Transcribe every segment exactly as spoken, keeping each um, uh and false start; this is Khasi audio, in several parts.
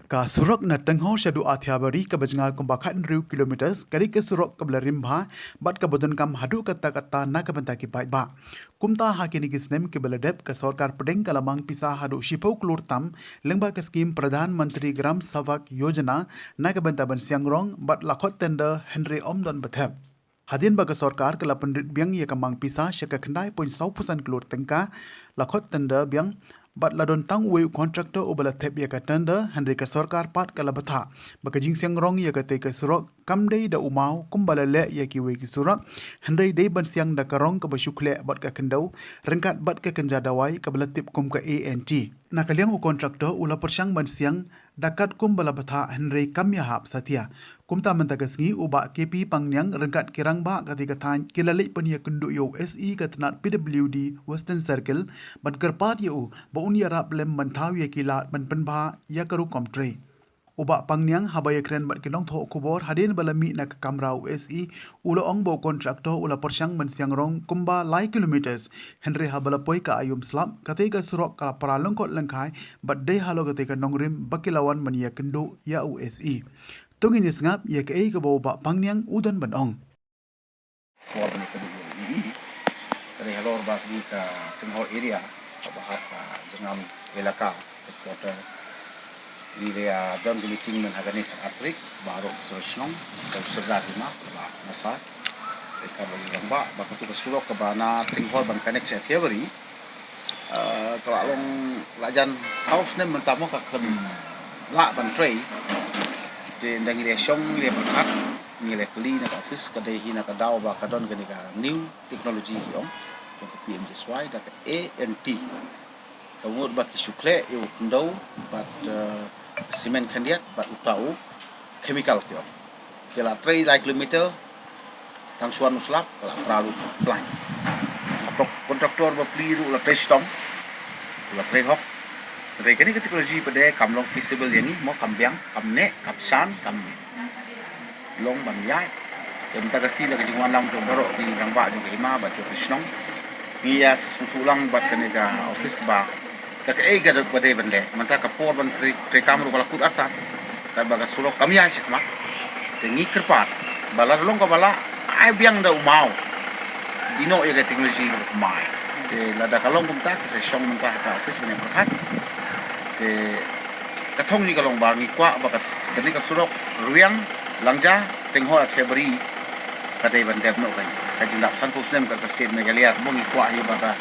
Ka surok na Tenghor shaduh Athiabari kaba jngai kumba khathynriew kilometers, ka dei ka surok kaba la rim bha bad kaba donkam haduh katta katta na ka bynta ki paidbah. Kumta ha kine ki snem kiba la dep, ka sorkar pdeng ka la mang pisa haduh shiphew klur tam lyngba ka skim Pradhan Mantri Gram Sadak Yojana na ka bynta ban siang rong bad la khot tender hynrei ym don ba thep. Hadien ba ka sorkar ka la pynrit biang ïa ka mang pisa sha ka khyndai point saw phew san klur tyngka, la khot tender biang bad la don tang uwei u contractor uba la thep ïa ka tender, hynrei ka sorkar pat ka la bthah ba ka jingsiang rong ïa katei ka surok kam dei da u maw kumba la leh ïa kiwei ki surok, hynrei dei ban siang da ka rong kaba shu khleh bad ka khyndew, ryngkat bad ka kynja dawai kaba la tip kum ka A N T. Na ka liang u contractor u la pyrshang ban siang da katkum ba la bthah hynrei kam ïahap satia. Kumta mynta ka sngi u Bah K P Pangniang ryngkat ki rangbah katei ka thaiñ ki la leit pynïakynduh ïa u S E ka tnat P W D Western Circle ban kyrpad ïa u ba un ïarap lem ban thaw ïa ki lad ban pynbha ïa ka rukom trei. U Bah Pangniang haba ïakren bad ki nongthoh khubor hadien ba la mih na ka kamra u S E, u la ong ba u contractor u la pyrshang ban siang rong kumba lai kilometers, hynrei haba la poi ka aïom slap, katei ka surok ka la pra lyngkot lyngkhai bad dei halor katei ka nongrim ba ki la wan ban ïakynduh ïa u S E. To ngin ïa sngap ïa kaei kaba u Bah Pangniang u don ban ong. Khubor ban ïakynduh ïa u E E. Ka dei halor ba kane ka Tenghor area kaba hap ka jingam elaka headquarter. Ngi la don ka meeting mynta ha kane ka artrik baroh ki shnong, ka u Sordar Hima, ba nasa. Ka ba ïa ba ba katu ka surok kaba na Tenghor ban connect sha Athiabari. Ah, ka la long la jan saw snem mynta mo ka khlem lah ban trei. Te ynda ngi la shong ngi la pyrkhat ngi la kylli na ka office ka dei hi na ka daw ba ka don kane ka new technology ki ong, jong ka P M G S Y da ka A N T. Ka mut ba ki shu khleh ïa u khyndew bad, eh, cement khyndiat bad uta u chemical ki ong. Te la trei lai kilometer tang shuwa u slap ka la pra ruh plan. Kontrak-, kontraktor ba plie ruh la trei shitom, la trei hok. Trei kane ka teknoloji pat de kam long feasible ïa ngi mo, kam biang, kam neh, kam shan, kam long ban ïaid. Te mynta ka sngi da ka jingwan lang jong baroh ki rangbah jong ka Hima bad jong ka shnong, ngi ïa sngewthuh lang bad kane ka office ba ka kaei ka dei ba dei ban leh. Mynta ka por ban trei, trei kam ruh ka la kut artat, katba ka surok kam ïaid shakhmat. Te ngi kyrpad ba lada long kaba lah ai biang da u maw, ïehnoh ïa ka teknoloji kaba thymmai. Te lada ka long kumta ki sa shong mynta ha ka office ban ïa pyrkhat. Te ka thong ngi ka long ba ngi kwah ba ka, kane ka surok Rwiang Langja Tenghor Athiabari ka dei ban dep noh. Ka, ka jingdap sanphew snem ka, ka state Meghalaya, te mo ngi kwah hi ba ka,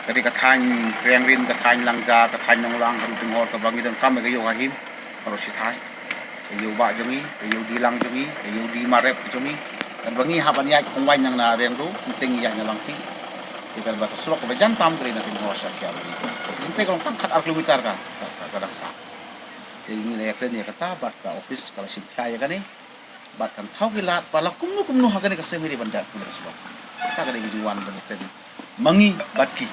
ka dei ka thaiñ Kriang Rin, ka thaiñ Langja, ka thaiñ Nonglang, ka ruh Tenghor, kaba ngi donkam ïa ka ïew ka him baroh shi thaiñ. Ka ïew bah jong ngi, ka ïew dilang jong ngi, ka ïew di marep ka jong ngi. Katba ngi hap ban ïaid khongwaiñ nang na Riangdo, mynta ngi ïaid na Langpih. Te katba ka surok kaba jan tam ka dei na Tenghor sha Athiabari. Mynta ka long tang khat ar kilometer ka, ka, ka, ka dang sah. Te ngi la ïakren ïa kata bad ka office ka la shim khia ïa kane. Bad kan thaw ki lad ba la kumno kumno ha kane ka snem hi dei ban dep kane ka surok. Kata ka dei ka jingwan ban ïakren ma ngi bad ki.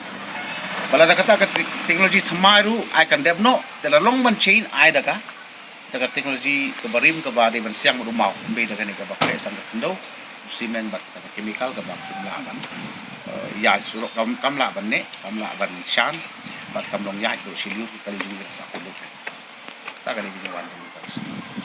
Ba lada kata ka te-, teknoloji thymmai ruh ai kan dep noh, te la long ban change ai da ka, da ka teknoloji kaba rim kaba dei ban siang bad u maw, ym dei da kane kaba khleh tang ka khyndew, u cement bad kata ka chemical kaba kam lah ban, eh, ïaid surok, kam, kam lah ban neh, kam lah ban shan, bad kam long ïaid ruh shi lynter, ka dei jingïasah kut lut. Kata ka dei ka jingwan jong ngi ka shnong.